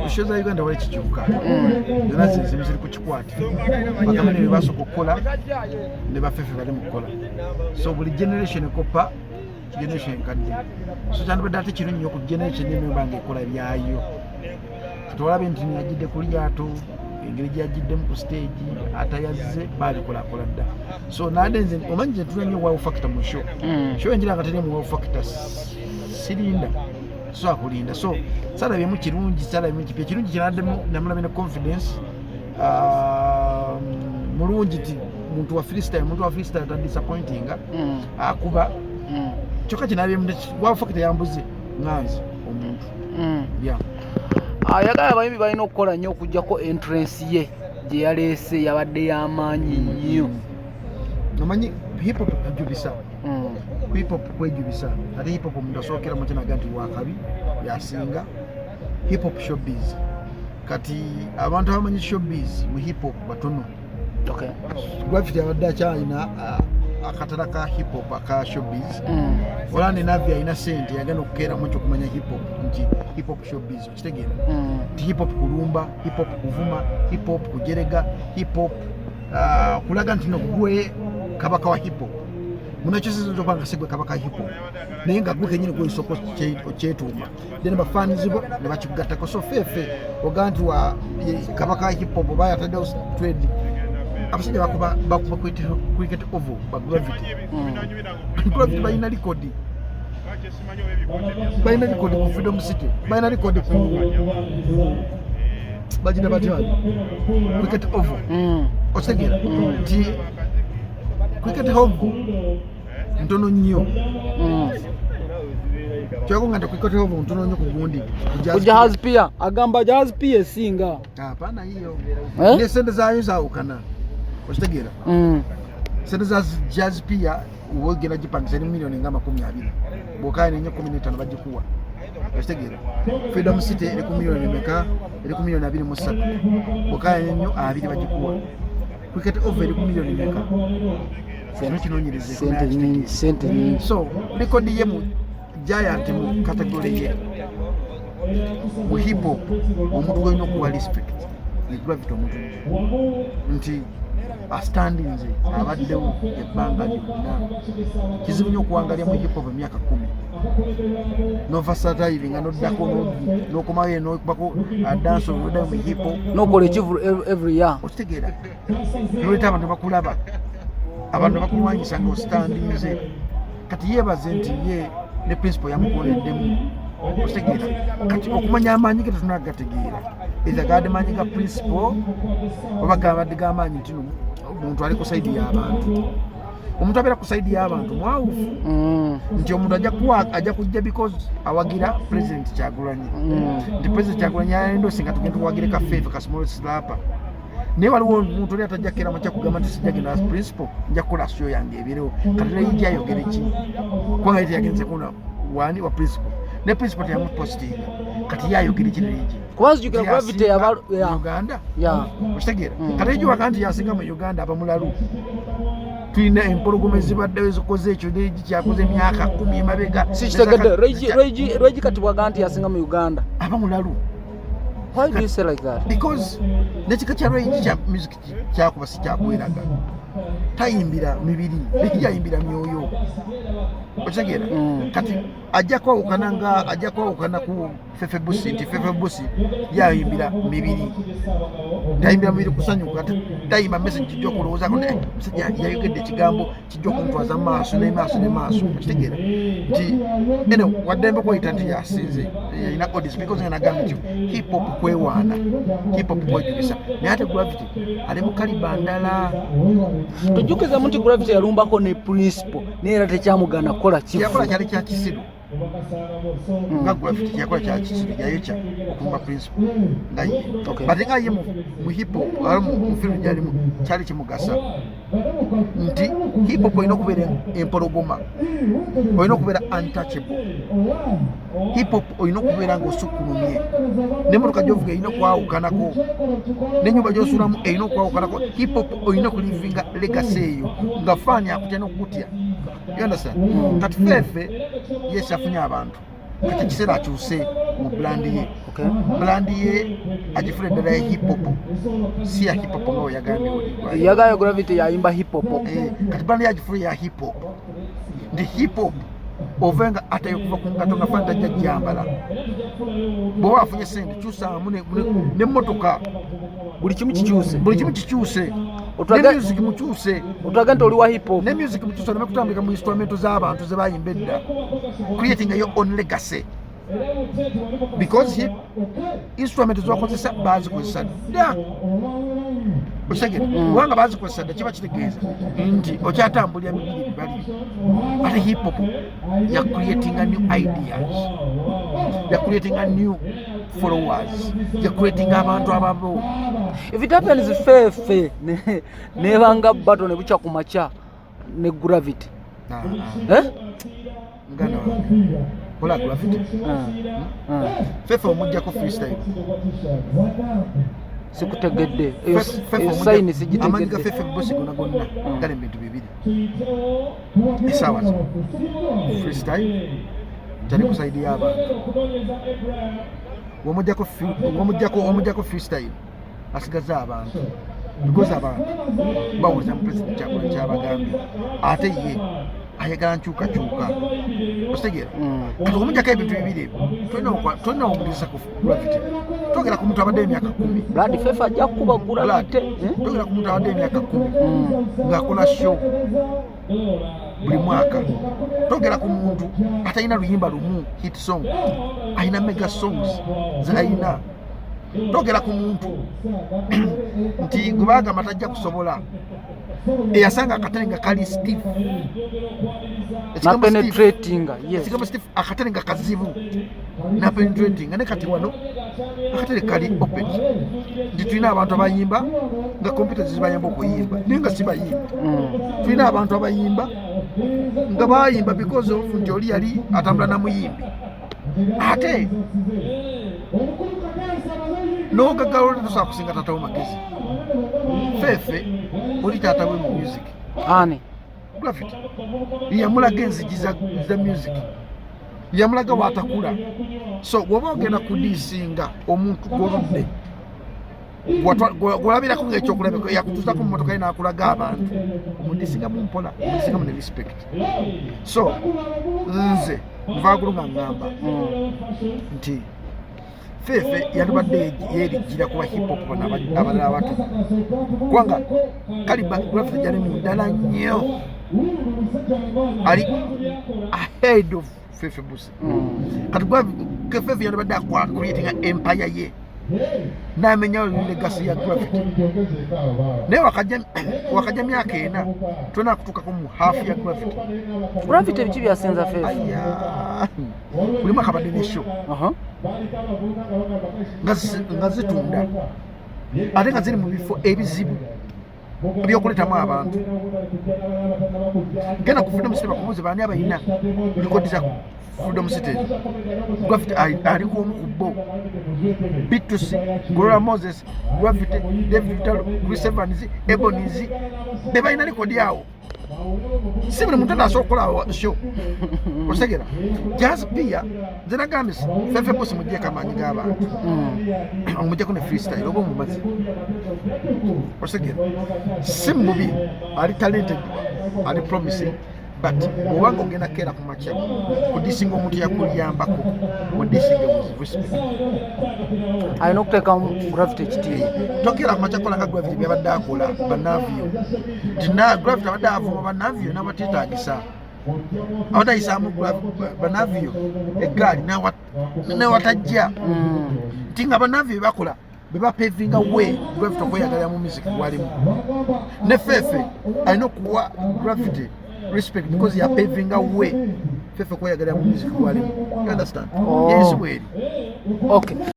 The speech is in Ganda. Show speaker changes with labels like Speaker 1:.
Speaker 1: Show za Uganda wali kikyuka, zonna zimu ziri ku kikwate. Bakamene bye basooka okukola ne bafefe bali mu kukola. So buli generation ekopa generation enkadde, so kyandibadde ate kiro nnyo ku generation eno eba nga ekola byayo. Twalabe nti yajjidde ku lyato, engeri gyajiddemu ku stage atayazze babikolakola dda. So nade nze omanyi nze ntula nnyo wow factor mu show. Show enjira nga terimu wow factor, sirinda, so akulinda. So salabyemu kirungi, salabyemu kipya kirungi kinaddemu. Namulabye ne confidence. Mulungi ti muntu wa freestyle, muntu wa freestyle tadisappointinga. Akuba. Kyokka kinabyemu wow factor yambuze nganze omuntu. Yeah.
Speaker 2: Ayagala abayimbi balina okukola nnyo okugjako entrance ye gye yaleese yabadde y'amaanyi nnyo.
Speaker 1: Omanyi hip hop kujubisa. Hip hop kwejubisa, ate hip hop omuntu asookera mu kinaga nti wakabi yasinga hip hop showbiz. Kati abantu abamanyi showbiz mu hip hop batono. Gravity abadde akyalina akatala ka hip hop aka showbiz. Olaba ne Navi alina sente, yagenda okukeeramu ekyokumanya hip hop nti hip hop showbiz, okitegeera? Nti hip hop kulumba, hip hop kuvuma, hip hop kujerega, hip hop kulaga nti no gwe kabaka wa hip hop. Munakyo okuba nga sigwe kabaka wa hip hop, naye nga gwe kenyini gwesooka okyetuuma, then bafanizi bo ne bakikugattako. So Fefe ogaa nti wa kabaka wa hip hop oba yataddewo trend, abasajja bakuba Cricket Oval ba Gravity. Gravity balina likodi, balina likodi ku Freedom City, balina likodi ku bagina batya bano, Cricket Oval. Okitegeera nti Cricket Oval ntono nnyo? Kyakunga nti Cricket Oval ntono nnyo ku gundi ku
Speaker 2: Ku Jazz Pier, agamba Jazz Pier esinga.
Speaker 1: Hapana, hiyo
Speaker 2: Eh?
Speaker 1: ne sente zaayo zaawukana, okitegeera? Sente za Jazz Pier wogenda gipangisa eri miliyoni nga 20, bwokaya nenye 15 bagikuwa, okitegeera? Freedom City eri ku miliyoni meka? Eri ku miliyoni 23, bwokaya nenyo 20 bagikuwa. Cricket Oval eri ku miliyoni meka? Kino kinoonyereze.
Speaker 2: Sente nyingi, sente nyingi.
Speaker 1: So rekodi ye mu giant mu category ye mu hip hop, omuntu gwolina okuwa respect ne Gravity, omuntu nti astandinze, abaddewo ebbanga lyonna. Kizibu nnyo okuwangalya mu hip hop emyaka 10 nova satire nga noddako n'okomayo nokubako dance, noddayo mu hip hop.
Speaker 2: Nokola ekivulu every year.
Speaker 1: Okitegeera? Noleeta abantu bakulaba, abantu bakulwanyisa nga ostandinze. Kati yeebaze nti ye ne Principal yamukoleddemu, okitegeera? Kati okumanya amaanyi ge tetunagategeera, either gabadde maanyi ga Principal oba gabadde g'amaanyi nti no omuntu ali ku side y'abantu. Omuntu abeera ku side y'abantu mwawufu. Nti omuntu ajja kujja because awagira President Kyagulanyi. Nti President Kyagulanyi yalendose nga tugenda tuwagire kafeefe ka small slapper, naye waliwo omuntu oli atajja kera makya kugamba nti sijja genda Principal, nja kukola show yange ebirewo. Kati Ray ayogere ki? Kubanga ye teyagenze kuna wani wa Principal, ne Principal teyamupostinga. Kati ye ayogere ki Ray?
Speaker 2: Kuba nzijukira Gravity yaba ya
Speaker 1: Uganda. Okitegeera?
Speaker 2: Mm.
Speaker 1: Kati ejo waka nti yasinga mu Uganda, abamulalu tulina empologoma ezibaddewo ezikoze ekyo nekyakoze emyaka 10 emabega.
Speaker 2: Sikitegedde. Ray G kati bwaga nti yasinga mu Uganda,
Speaker 1: Abamulalu.
Speaker 2: Why do you say like that?
Speaker 1: Because nekika kya Ray G kya music kyakuba si kyakweraga, tayimbira mibiri, ayimbira myoyo, okitegeera?
Speaker 2: Mm.
Speaker 1: Kati ajja kwawukana nga ajja kwawukana ku Fefe Busi, nti Fefe Busi yayimbira mibiri, tayimbira mibiri kusanyuka, tayimba message kijja okulowoozaako ne musajja yayogedde ekigambo kijja okuntwaza maaso ne maaso ne maaso, okitegeera? Nti ene waddembe kweyita nti yasinze, yalina audience, because nga nagambye nti hip hop kwewaana, hip hop kwejubisa, naye ate Gravity ali mu caliber ndala.
Speaker 2: Tojjukizamu nti Gravity yalumbako ne Principal, naye era tekyamugaana kukola
Speaker 1: Kyeyakola
Speaker 2: kifu.
Speaker 1: kyali kya kisiru. Nga Gravity kyeyakola kya kisiru, yayokya okulumba Principal nga ye. But nga ye mu hip hop ali mu field gyalimu, kyali kimugasa nti hip hop olina okubeera empologoma, olina okubeera untouchable. Hip hop olina okubeera nga osukkulumye nemotoka gyovuga erina okwawukanako nenyumba gyosulamu erina okwawukanako. Hip hop olina okulivinga legacy eyo nga fan akutya n'okukutya, you understand? Kati Fefe yes, afunye abantu. Kati ekiseera akyuse mu brand ye.
Speaker 2: Okay.
Speaker 1: Brand ye agifuna eddala ya hip hop, si ya hip hop nga weyagambye oli.
Speaker 2: Yagambye Gravity yayimba hip hop.
Speaker 1: Eh, kati brand ye agifuna ya hip hop, nti hip hop ove nga ate okuva ku ngato nga fanta ajja gyambala. Bw'oba afunye sente, kyusaamu nemmotoka.
Speaker 2: Buli kimu kikyuse.
Speaker 1: Buli kimu kikyuse. Ne music mukyuse.
Speaker 2: Otulaga nti oli wa hip hop.
Speaker 1: Ne music mukyuse, oleme kutambulika mu instrumento z'abantu ze bayimba edda. Creating your own legacy, because hip instrument zokozesa bazikozesa dda, okitegere? Kubanga bazikozesa dda, kiba kitegeeza nti okyatambulira mibiri bibali. Ate hip hop ya creatinga new ideas, ya creatinga new followers, ya creatinga abantu ababo.
Speaker 2: If it happens, Fefe nebanga battle ne bukya ku makya ne Gravity.
Speaker 1: Ah,
Speaker 2: Eh?
Speaker 1: Muganda wange, kola Gravity. Fefe omuggyako freestyle.
Speaker 2: Sikutegedde eyo.
Speaker 1: Fefe
Speaker 2: Eyo sayini
Speaker 1: amaanyi ga
Speaker 2: sigitegedde.
Speaker 1: Fefe Busi gonna gonna gali mu bintu bibiri essaawa zino: freestyle, ntali ku side y'abantu. Womuggyako freestyle, asigaza abantu, because abantu bawuliza mu President Kyagulanyi kyabagambye, ate ye ayagala nkyukakyuka, okitegeera? Kati omugyako ebintu bibiri ebyo, tolina omugezesa ku Gravity. Twogera ku muntu abadde emyaka 10.
Speaker 2: Blood, Fefe ajja kukuba Gravity, eh?
Speaker 1: Twogera ku muntu abadde emyaka 10 ng'akola show buli mwaka. Twogera ku muntu atalina luyimba lumu hit song, alina mega songs zalina. Twogera ku muntu nti gwe bagamba tajja kusobola, eyasanga akatale nga kali stiff.
Speaker 2: Na penetratinga, yes.
Speaker 1: Ekigambo stiff, akatale nga kazibu, na penetratinga. Ne kati wano akatale kali open, nti tulina abantu abayimba nga kompyuta zibayamba okuyimba, naye nga si bayimba. Tulina abantu abayimba nga bayimba because of nti oli yali atambula na muyimbi, ate n'ogagala tosobola kusinga taatawo magezi. Fefe oli taata we mu music.
Speaker 2: Ani?
Speaker 1: Gravity yamulaga enzigi za music, yamulaga watakula. So bw'oba ogenda kudiisinga omuntu gwoludde gwolabirako ngaekyokulabiko, yakutuusako mu motoka ye n'akulaga abantu, omudiisingamu mpola, omudiisingamu ne respect. So nze nvaagulu nga ŋŋamba nti Fefe yandibadde yeerijjira kuba hip hop bano abalala abato, kubanga caliber Gravity gyali mu ddala nnyo, ali ahead of Fefe Busi. Kati Fefe yandibadde creatinga empire ye n'amenyawo legacy ya Gravity, naye wakajja myaka 4, tolina kutuukako mu half ya Gravity.
Speaker 2: Gravity biki byasinza Fefe?
Speaker 1: Aya, buli mwaka badde ne show nga zitunda, ate nga ziri mu bifo ebizibu ebyokuleetamu abantu. Genda ku Freedom City bakubuuze baani abalina likodi za Freedom City. Gravity ali ku omu ku bo: B2C, Golola Moses, Gravity, David Lutalo, Chris Evans, Ebonies, be balina likodi awo. Si buli muntu asobola okukola show, otegera? Just bia nze nagambye Fefe Busi mugyeko amaanyi g'abantu, omujjako ne freestyle oba omumazi, otegera? Si mubi, ali talented, ali promising, but bwobanga ogenda keera ku makya kudisinga omuntu yakuyambako, odisinga with respect.
Speaker 2: Alina okuteekamu Gravity ekitiibwa.
Speaker 1: Tokeera ku makya kukola nga Gravity byabadde akola banavio, nti Gravity abadde avuma banavio n'abateetagisa, abadde ayisaamu banavio eggaali n'awatajja, nti nga banavio byebakola bebapavinga way Gravity okweyagalira mu music gwalimu. Ne Fefe alina okuwa Gravity respect because yapavinga way Fefe okweyagalira mu music gwalimu. You understand?
Speaker 2: Oh.
Speaker 1: Yensi bweri.
Speaker 2: Okay.